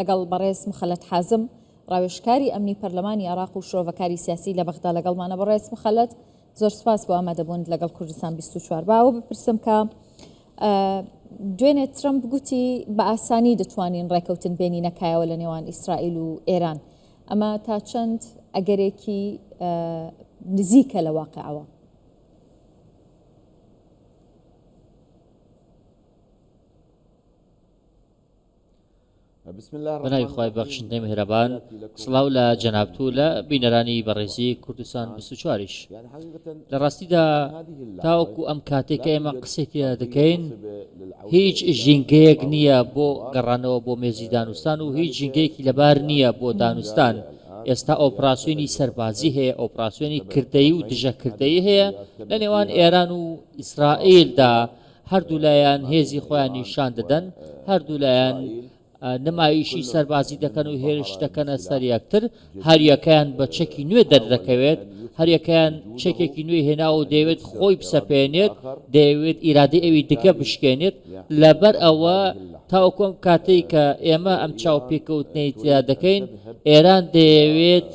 لەگەڵ بەڕێز مخەلەد حازم ڕاوێژکاری ئەمنی پەرلەمانی عێراق و شرۆڤەکاری سیاسی لە بەغدا لەگەڵمانە. بەڕێز مخەلەد زۆر سوپاس بۆ ئامادەبوونت لەگەڵ کوردستان 24. با ئەوە بپرسم کە دوێنێ ترەمپ گوتی بە ئاسانی دەتوانین ڕێکەوتن بێنینە کایەوە لە نێوان ئیسرائیل و ئێران. ئەمە تا چەند ئەگەرێکی نزیکە لە واقعەوە؟ بەناوی خوای بەخشندەی میهرەبان سڵاو لە جەنابت و لە بینەرانی بەڕێزی کوردستان 24 یش لە ڕاستیدا تاوەکو ئەم کاتێک کە ئێمە قسەی تێدا دەکەین هیچ ژینگەیەک نییە بۆ گەڕانەوە بۆ مێزی دانوستان و هیچ ژینگەیەکی لەبار نییە بۆ دانوستان ئێستا ئۆپراسیۆنی سەربازی هەیە ئۆپراسیۆنی کردەیی و دژە کردەیی هەیە لە نێوان ئێران و ئیسرائیلدا هەردوولایان هێزی خۆیان نیشان دەدەن، هەردوولایان نمایشی سەربازی دەکەن و هێرش دەکەنە سەر یەکتر، هەریەکەیان بە چەکی نوێ دەردەکەوێت، هەریەکەیان چەکێکی نوێی هێناوە و دەیەوێت خۆی بسەپێنێت، دەیەوێت ئیرادەی ئەوی دیکە بشکێنێت، لەبەر ئەوە تاوەکو ئەم کاتەی کە ئێمە ئەم چاوپێکەوتنەی تێدا دەکەین، ئێران دەیەوێت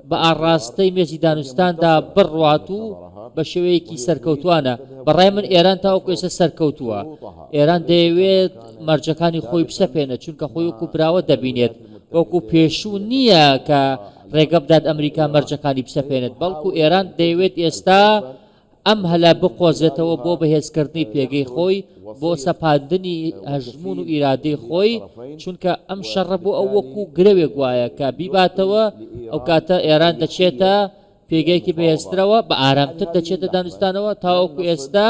بە ئاڕاستەی مێزی دانوستاندا بڕوات و بە شێوەیەکی سەرکەوتوانە. بە ڕای من ئێران تاوەکو ئێستا سەرکەوتووە. ئێران دەیەوێت مەرجەکانی خۆی بسەپێنێت، چونکە خۆی وەکو براوە دەبینێت. وەکو پێشوو نییە کە ڕێگە بدات ئەمریکا مەرجەکانی بسەپێنێت، بەڵکو ئێران دەیەوێت ئێستا ئەم هەلە بقۆزێتەوە بۆ بەهێزکردنی پێگەی خۆی، بۆ سەپاندنی هەژموون و ئیرادەی خۆی، چونکە ئەم شەڕە بۆ ئەو وەکو گرەوێک وایە کە بیباتەوە، ئەوکاتە ئێران دەچێتە پێگەیەکی بەهێزترەوە، بە ئارامتر دەچێتە دانوستانەوە، تاوەکو ئێستا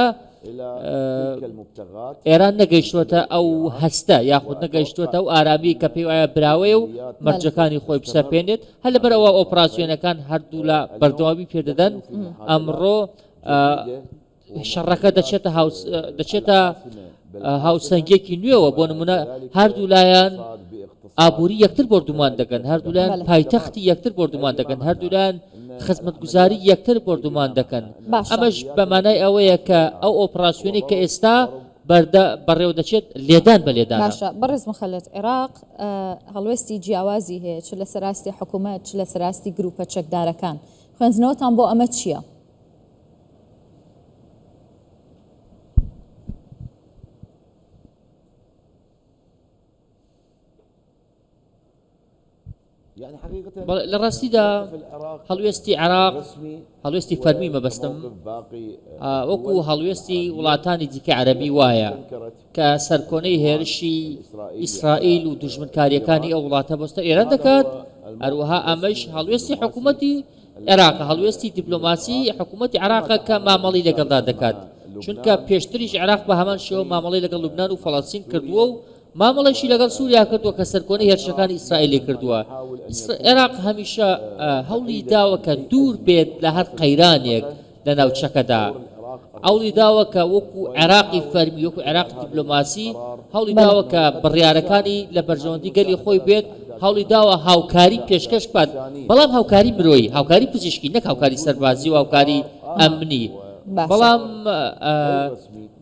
ئێران نەگەیشتووەتە ئەو هەستە یاخود نەگەیشتووەتە ئەو ئارامییەی کە پێی وایە براوەیە و مەرجەکانی خۆی بسەپێنێت. هەر لەبەرئەوە ئۆپراسیۆنەکان هەردوولا بەردەوامی پێدەدەن، ئەمڕۆ شەڕەکە دەچێتە دەچێتە هاوسەنگێکی نوێوە بۆ نمونە هەردوولایەن ئابووری یەکتر بۆردومان دەکەن هەردوولایەن پایتەختی یەکتر بۆردومان دەکەن هەردوولایەن خزمەتگوزاری یەکتر بۆردومان دەکەن ئەمەش بە مانای ئەوەیە کە ئەو ئۆپراسیۆنی کە ئێستا بەردە بەڕێوە دەچێت لێدان بە لێدانە. باشە بەڕێز مخەلەد عێراق هەڵوێستی جیاوازی هەیە چ لەسەر ئاستی حکوومەت چ لەسەر ئاستی گرووپە چەکدارەکان خوێندنەوەتان بۆ ئەمە چییە؟ بەڵێ لە ڕاستیدا هەڵوێستی عێراق هەڵوێستی فەرمی مەبەستم وەکو هەڵوێستی وڵاتانی دیکە عەرەبی وایە کە سەرکۆنەی هێرشی ئیسرائیل و دوژمنکاریەکانی ئەو وڵاتە بۆستە ئێران دەکات هەروەها ئەمەش هەڵوێستی حکوومەتی عێراق هەڵوێستی دیپلۆماسی حکوومەتی عێراقە کە مامەڵی لەگەڵدا دەکات چونکە پێشتریش عێراق بە هەمان شێوە مامەڵی لەگەڵ لوبناان و فەڵەستین کردووە و مامەڵەیشی لەگەڵ سووریا کردووە کە سەرکۆنەی هێرشەکانی ئیسرائیلی کردووە. عێراق هەمیشە هەوڵی داوە کە دوور بێت لە هەر قەیرانێک لە ناوچەکەدا. هەوڵی داوە کە وەکو عێراقی فەرمی، وەکو عێراقی دیپلۆماسی، هەوڵی داوە کە بڕیارەکانی لە بەرژەوەندی گەلی خۆی بێت، هەوڵی داوە هاوکاری پێشکەش بکات، بەڵام هاوکاری مرۆیی، هاوکاری پزیشکی، نەک هاوکاری سەربازی و هاوکاری ئەمنی. بەڵام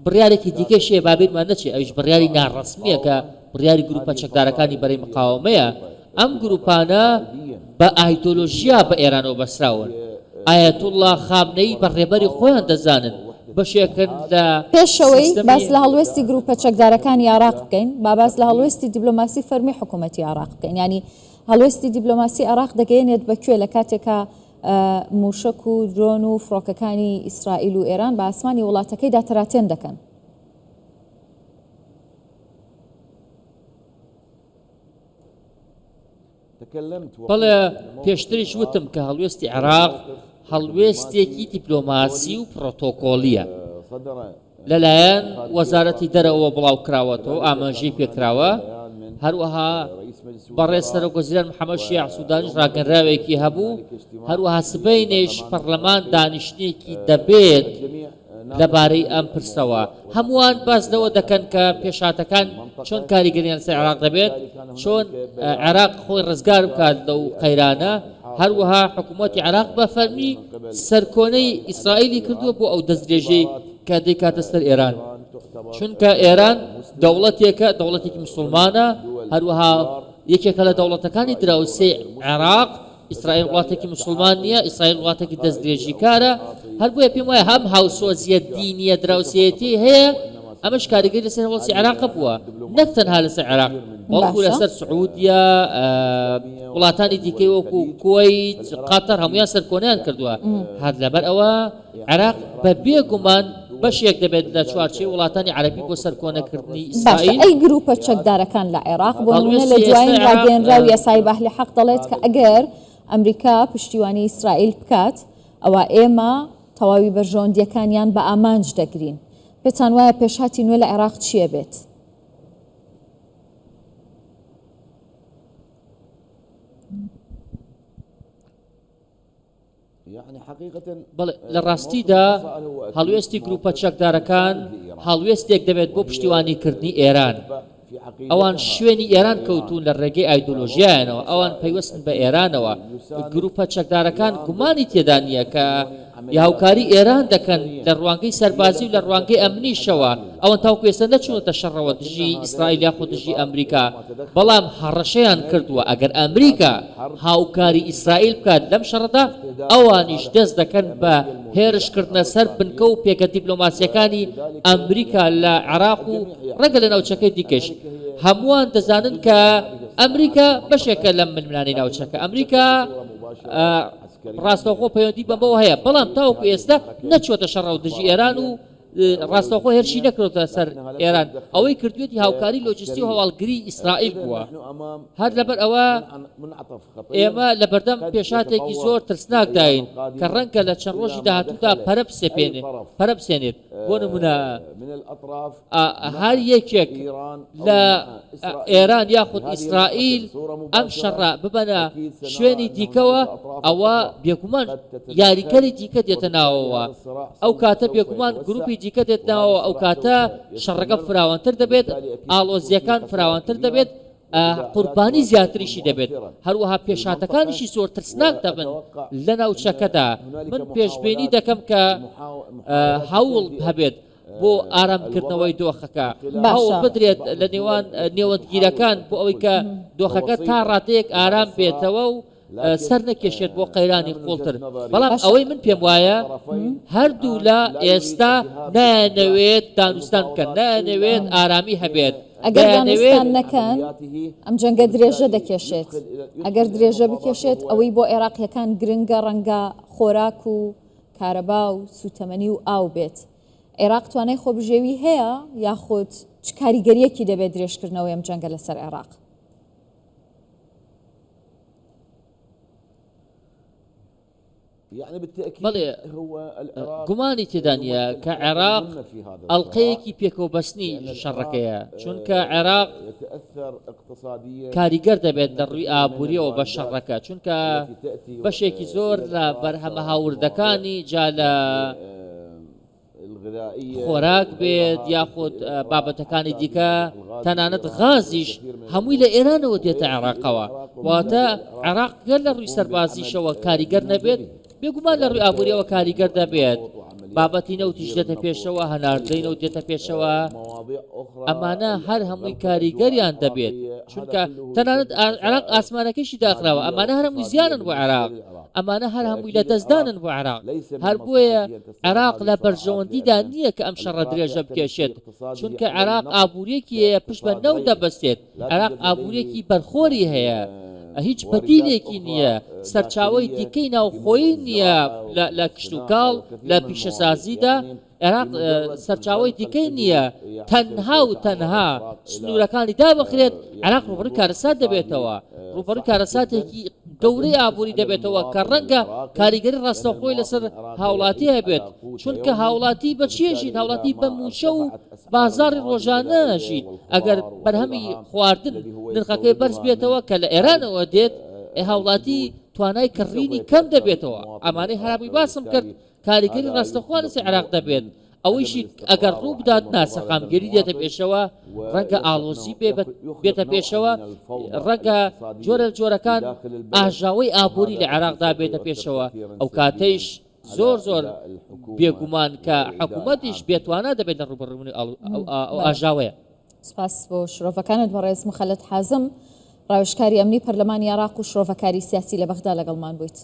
بڕیارێکی دیکەش هەیە با بیرمان نەچێت ئەویش بڕیاری ناڕەسمییە کە بڕیاری گروپە چەکدارەکانی بەرەی مقاوەمەیە، ئەم گروپانە بە ئایدۆلۆژیا بە ئێرانەوە بەستراون، ئایەتوڵڵا خامنەیی بە ڕێبەری خۆیان دەزانن، بەشێکن لە پێشەوەی سیستەمی. باس لە هەڵوێستی گروپە چەکدارەکانی عێراق بکەین، با باس لە هەڵوێستی دیبلۆماسی فەرمی حکوومەتی عێراق بکەین. یانی هەڵوێستی دیبلۆماسی عێراق دەگەیەنێت بە کوێ لە کاتێکا مووشەک و درۆن و فڕۆکەکانی ئیسرائیل و ئێران بە ئاسمانی وڵاتەکەیدا تەراتێن دەکەن. بەڵێ پێشتریش وتم کە هەڵوێستی عێراق هەڵوێستێکی دیپلۆماسی و پڕۆتۆکۆڵییە. لەلایەن وەزارەتی دەرەوە بڵاوکراوەتەوە ئاماژەی پێکراوە، هەروەها بەڕێز سەرۆکوەزیران محەمەد شیاع سودانیش ڕاگەنراوێکی هەبوو، هەروەها سبەینێش پەڕلەمان دانیشتنێکی دەبێت لەبارەی ئەم پرسەوە. هەمووان باس لەوە دەکەن کە پێشهاتەکان چۆن کاریگەریان لەسەر عێراق دەبێت، چۆن عێراق خۆی ڕزگار بکات لەو قەیرانە، هەروەها حکوومەتی عێراق بە فەرمی سەرکۆنەی ئیسرائیلی کردووە بۆ ئەو دەستدرێژیەی کە دەیکاتە سەر ئێران، چونکە ئێران دەوڵەتێکە، دەوڵەتێکی مسوڵمانە، هەروەها. یەکێکە لە دەوڵەتەکانی دراوسێی عێراق، ئیسرائیل وڵاتێکی موسڵمان نییە، ئیسرائیل وڵاتێکی دەستدرێژیکارە، هەر بۆیە پێم وایە هەم هاوسۆزییە دینییە دراوسێیەتی هەیە، ئەمەش کاریگەری لەسەر هەڵوێستی عێراق هەبووە، نەک تەنها لەسەر عێراق، بەڵکو لەسەر سعودیە، وڵاتانی دیکەی وەکو کوەیت، قەتەر هەموویان سەرکۆنەیان کردووە، هەر لەبەر ئەوە عێراق بە بێ گومان بەشێک دەبێت لە چوارچێوەی وڵاتانی عەرەبی بۆ سەرکۆنەکردنی باشە ئیسرائیل. ئەی گروپە چەکدارەکان لە عێراق بۆ نمونە لە هەڵوێستی دوایین ئێستای عێراق ڕاگەیەنراوی عەسایب ئەهلی حەق دەڵێت کە ئەگەر ئەمریکا پشتیوانی ئیسرائیل بکات ئەوا ئێمە تەواوی بەرژەوەندییەکانیان بە ئامانج دەگرین. پێتان وایە پێشهاتی نوێ لە عێراق چییە بێت؟ بەڵێ، لە ڕاستیدا هەڵوێستی گرووپە چەکدارەکان هەڵوێستێک دەبێت بۆ پشتیوانیکردنی ئێران. ئەوان شوێنی ئێران کەوتوون لە ڕێگەی ئایدۆلۆژیایانەوە، ئەوان پەیوەستن بە ئێرانەوە. گرووپە چەکدارەکان گومانی تێدا نییە کە هاوکاری ئێران دەکەن لە ڕوانگەی سەربازی و لە ڕوانگەی ئەمنیشەوە. ئەوان تاوەکو ئێستا نەچوونەتە شەڕەوە دژی ئیسرائیل یاخود دژی ئەمریکا، بەڵام هەڕەشەیان کردووە ئەگەر ئەمریکا هاوکاری ئیسرائیل بکات لەم شەڕەدا، ئەوانیش دەست دەکەن بە هێرشکردنە سەر بنکە و پێگە دیپلۆماسییەکانی ئەمریکا لە عێراق و ڕەنگە لە ناوچەکەی دیکەش. هەمووان دەزانن کە ئەمریکا بەشێکە لەم ململانێی ناوچەکە. ئەمریکا ڕاستەوخۆ پەیوەندی بەمەوە هەیە، بەڵام تاوەکو ئێستا نەچووەتە شەڕەوە دژی ئێران و ڕاستەوخۆ هێرشی نەکردۆتە سەر ئێران، ئەوەی کردوێتی هاوکاری لۆجستی و هەواڵگری ئیسرائیل بووە. هەر لەبەر ئەوە ئێمە لەبەردەم پێشهاتێکی زۆر ترسناکداین کە ڕەنگە لە چەند ڕۆژی داهاتوودا پەرە بسێنێت، بۆ نمونە هەر یەکێک لە ئێران یاخود ئیسرائیل ئەم شەڕە ببەنە شوێنی دیکەوە ئەوە بێگومان یاریکەری دیکە دێتە ناوەوە ئەو کاتە بێگومان گروپی دیکە دێت ناوەوە ئەو کاتە شەڕەکە فراوانتر دەبێت ئاڵۆزیەکان فراوانتر دەبێت قوربانی زیاتریشی دەبێت، هەروەها پێشهاتەکانیشی زۆر ترسناک دەبن لە ناوچەکەدا، من پێشبینی دەکەم کە هەوڵ هەبێت بۆ ئارامکردنەوەی دۆخەکە، هەوڵ بدرێت لە نێوان نێوەندگیرەکان بۆ ئەوەی کە دۆخەکە تا ڕادەیەک ئارام بێتەوە و سەر نەکێشێت بۆ قەیرانی قوڵتر، بەڵام ئەوەی من پێم وایە هەردوولا ئێستا نایانەوێت دانوستان بکەن، نایانەوێت ئارامی هەبێت، ئەگەر دەیانەوێت. دانوستان نەکەن ئەم جەنگە درێژە دەکێشێت، ئەگەر درێژە بکێشێت ئەوەی بۆ عێراقییەکان گرنگە ڕەنگە خۆراک و کارەبا و سووتەمەنی و ئاو بێت، عێراق توانای خۆبژێوی هەیە یاخود چ کاریگەرییەکی دەبێت درێژکردنەوەی ئەم جەنگە لەسەر عێراق؟ بەڵێ، گومانی تێدا نییە کە عێراق ئەڵقەیەکی پێکەوەبەستنی شەڕەکەیە، چونکە عێراق کاریگەر دەبێت لە ڕووی ئابوورییەوە بە شەڕەکە، چونکە بەشێکی زۆر لە بەرهەمە هاوردەکانی جا لە خۆراک بێت یاخود بابەتەکانی دیکە تەنانەت غازیش هەمووی لە ئێرانەوە دێتە عێراقەوە واتە عێراق گەر لە ڕووی سەربازیشەوە کاریگەر نەبێت بێگومان لە ڕووی ئابووریەوە کاریگەر دەبێت بابەتی نەوتیش دێتە پێشەوە هەناردەی نەوت دێتە پێشەوە ئەمانە هەر هەمووی کاریگەریان دەبێت چونکە تەنانەت عێراق ئاسمانەکەشی داخراوە ئەمانە هەر هەمووی زیانن بۆ عێراق ئەمانە هەر هەمووی لە دەستدانن بۆ عێراق هەر بۆیە عێراق لە بەرژەوەندیدا نییە کە ئەم شەڕە درێژە بکێشێت، چونکە عێراق ئابوورییەکی هەیە پشت بە نەوت دەبەستێت، عێراق ئابوورییەکی بەرخۆری هەیە، هیچ بەدیلێکی نییە، سەرچاوەی دیکەی ناوخۆیی نییە لە کشتوکاڵ، لە پیشەسازیدا، عێراق سەرچاوەی دیکەی نییە، تەنها و تەنها سنوورەکانی دابخرێت، عێراق ڕووبەڕووی کارەسات دەبێتەوە، ڕووبەڕووی کارەساتێکی گەورەی ئابووری دەبێتەوە کە ڕەنگە کاریگەری ڕاستەوخۆی لەسەر هاوڵاتی هەبێت، چونکە هاوڵاتی بە چی ئەژین؟ هاوڵاتی بە مووچە و بازاڕی ڕۆژانە ئەژین، ئەگەر بەرهەمی خواردن نرخەکەی بەرز بێتەوە کە لە ئێرانەوە دێت، هاوڵاتی توانای کڕینی کەم دەبێتەوە، ئەمانەی هەرابووی باسم کرد کاریگەری ڕاستەوخۆ لەسەر عێراق دەبێت، ئەوەیشی ئەگەر ڕووبدات ناسەقامگیری دێتە پێشەوە، ڕەنگە ئاڵۆزی بێتە پێشەوە، ڕەنگە جۆرە جۆرەکان ئاژاوەی ئابووری لە عێراقدا بێتە پێشەوە، ئەوکاتەیش زۆر زۆر بێگومان کە حکوومەتیش بێتوانا دەبێت لە ڕووبەڕووبوونەوەی ئەو ئاژاوەیە. سپاس بۆ شرۆڤەکانت بەڕێز مخەلەد حازم. ڕاوێژکاری ئەمنی پەرلەمانی عێراق و شرۆڤەکاری سیاسی لە بەغدا لەگەڵمان بوویت.